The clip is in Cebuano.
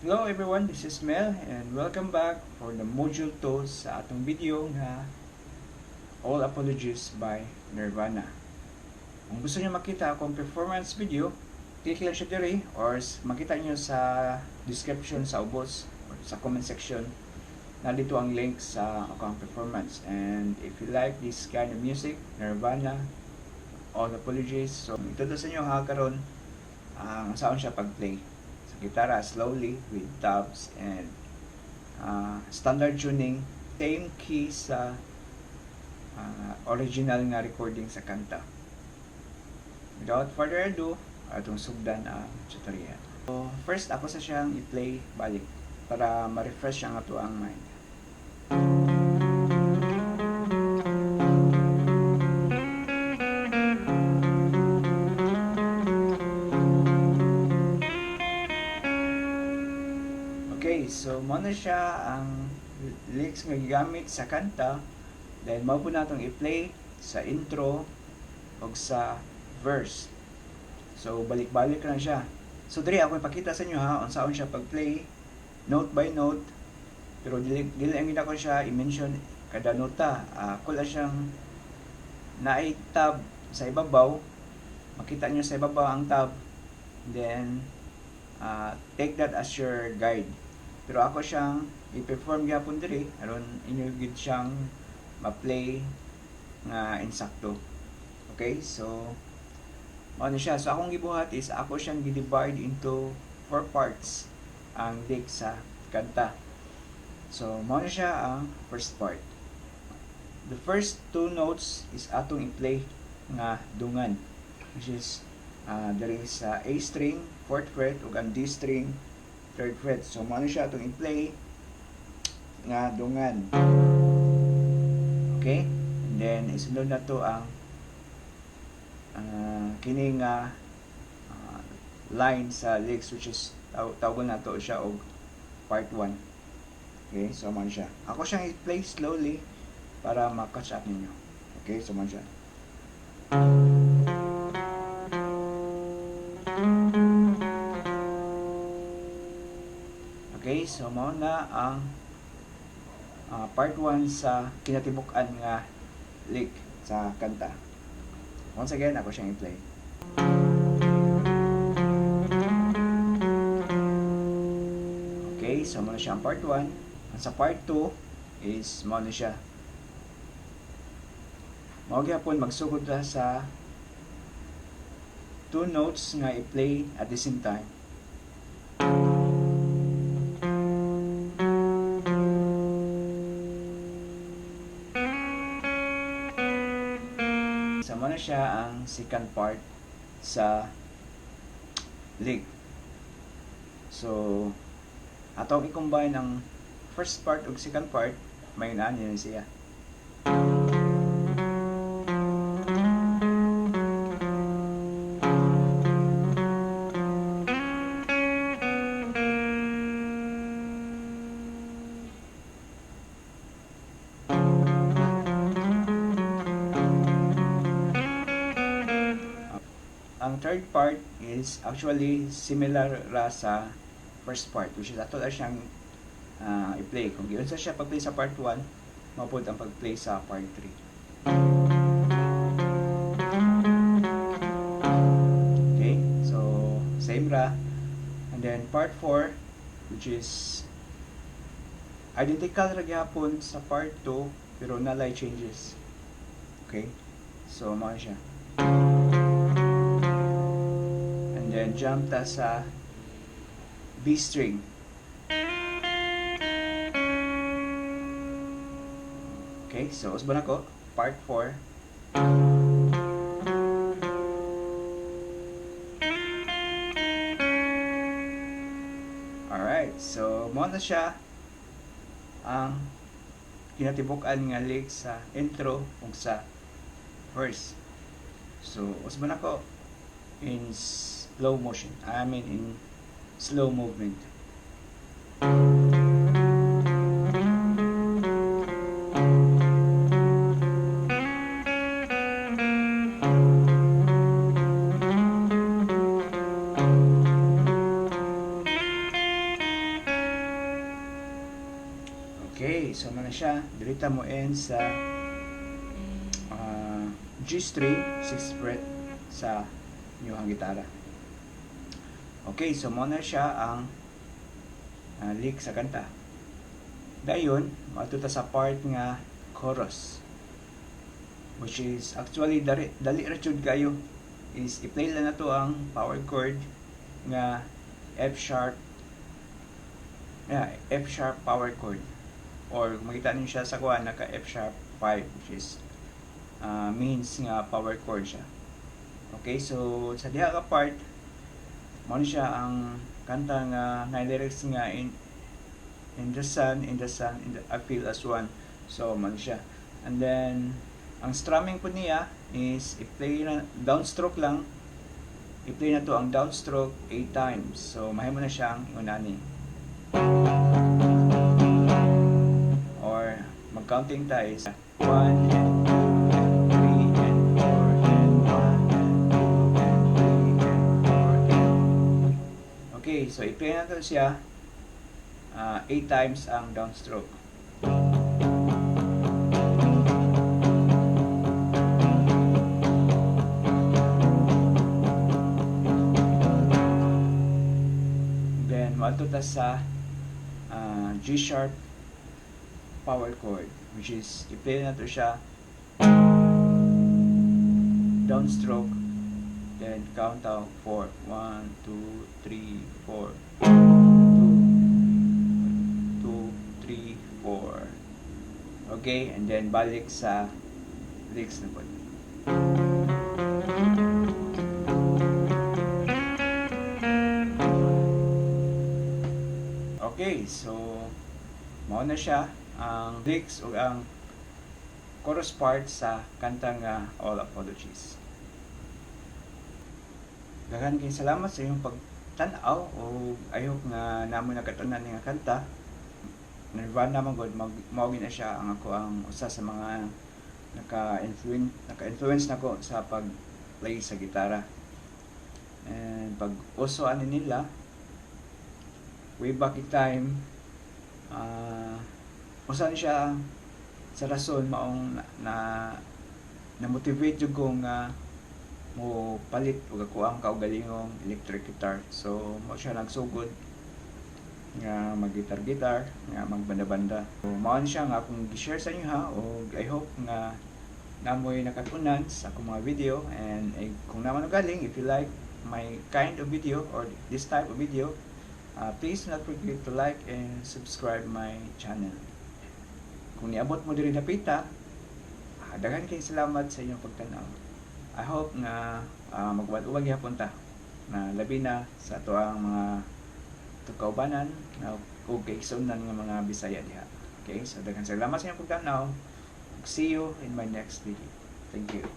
Hello everyone, this is Mel and welcome back for the module 2 sa atong video nga All Apologies by Nirvana. Kung gusto niyo makita akong performance video, click lang siya diri or makita niyo sa description sa ubos or sa comment section. Nandito ang link sa akong performance. And if you like this kind of music, Nirvana, All Apologies, so ituturo sa inyo ha karon ang unsaon siya pag-play sa gitara slowly with tabs and standard tuning, same key sa original nga recording sa kanta. Without further ado, atong sugdan ang tutorial. So, first ako sa siyang i-play balik para ma-refresh ang ato ang mind. Okay, so mao na siya ang lyrics nga gigamit sa kanta. Then mao po natong i-play sa intro ug sa verse. So balik-balik lang siya. So diri ako ipakita sa inyo ha unsaon siya pag-play note by note. Pero dili dili ang ako siya i-mention kada nota. Ako lang siyang naay tab sa ibabaw. Makita niyo sa ibabaw ang tab. Then take that as your guide. Pero ako siyang i-perform gyapon diri aron inyo gid siyang ma-play nga insakto. Okay? So mao na siya. So akong gibuhat is ako siyang gi-divide into four parts ang lick sa kanta. So mao na siya ang first part. The first two notes is atong i-play nga dungan, which is there is A string, fourth fret, ug ang D string, third fret. So mao na siya atong i-play nga dungan. Okay? And then isunod na to ang kini nga line sa lyrics, which is tawagon nato siya og part 1. Okay, so mao siya. Ako siyang i-play slowly para ma-catch up ninyo. Okay, so mao siya. Okay, so mao na ang part 1 sa kinatibuk-an nga lick sa kanta. Once again, ako siyang i-play. Okay, so mao na siya ang part 1. Ang sa part 2 is mao na siya. Mao gyapon magsugod ta sa two notes nga i-play at the same time. So mao na siya ang second part sa lick. So atong i-combine ang first part ug second part, may inani na siya. Ang third part is actually similar ra sa first part, which is ato lang siyang i-play. Kung giunsa siya pag-play sa part 1, mao pod ang pag-play sa part 3. Okay, so same ra. And then part 4, which is identical ra gyapon sa part 2 pero nalay changes. Okay, so mao siya. And then jump ta sa B string. Okay, so usban ako part 4. Alright, so mao na siya ang kinatibuk-an nga lick sa intro ug sa verse. So usban ako in slow motion. I mean, in slow movement. Okay, so mao na siya. Diri ta mo end sa G string, 6th fret sa inyong gitara. Okay, so mao na siya ang lick sa kanta. Dayon, moadto ta sa part nga chorus, which is actually dali, dali ra jud kayo, is i-play lang nato ang power chord nga F sharp, yeah, F sharp power chord, or kung makita niyo siya sa kuan, naka F sharp 5, which is means nga power chord siya. Okay, so sa diha ka part, mao ni siya ang kanta nga na lyrics nga in the sun, in the sun, in the, I feel as one. So mao ni siya. And then ang strumming po niya is i-play na downstroke lang. I-play na to ang downstroke 8 times. So mahimo na siyang ingon ani. Or mag-counting ta is 1 and 2 and 3 and 4 and 1 and 2 and 3 and 4 and. Okay, so i-play na to siya 8 times ang downstroke. Then moadto ta sa G sharp power chord, which is i-play na to siya downstroke, then count out 4, 1, 2, 3, 4, 2, 2, 3, 4. Okay, and then balik sa licks na po. Okay, so mao na siya ang licks o ang chorus part sa kanta nga All Apologies. Daghan kayong salamat sa inyong pagtan-aw o I hope nga namo nakatunan nga kanta. Nirvana man gud, mao na siya ang ako ang usa sa mga naka-influence nako sa pag-play sa gitara. And pag uso ani nila way back in time, usa ni siya sa rason maong na motivate jud ko nga mo palit og ako ang kaugalingong electric guitar. So mo siya nagsugod nga mag-guitar-guitar, nga magbanda-banda. So, mao ni siya nga akong gi-share sa inyo ha, og I hope nga namoy nakatunan sa akong mga video, and eh, kung naman galing, if you like my kind of video or this type of video, please do not forget to like and subscribe my channel. Kung niabot mo diri dapita, daghan kay salamat sa inyong pagtanaw. I hope nga magwad-uwag gihapon ta na labi na sa ato ang mga kaubanan na ug kaigsuonan nga mga Bisaya diha. Okay, so daghan salamat sa inyong pagtanaw. See you in my next video. Thank you.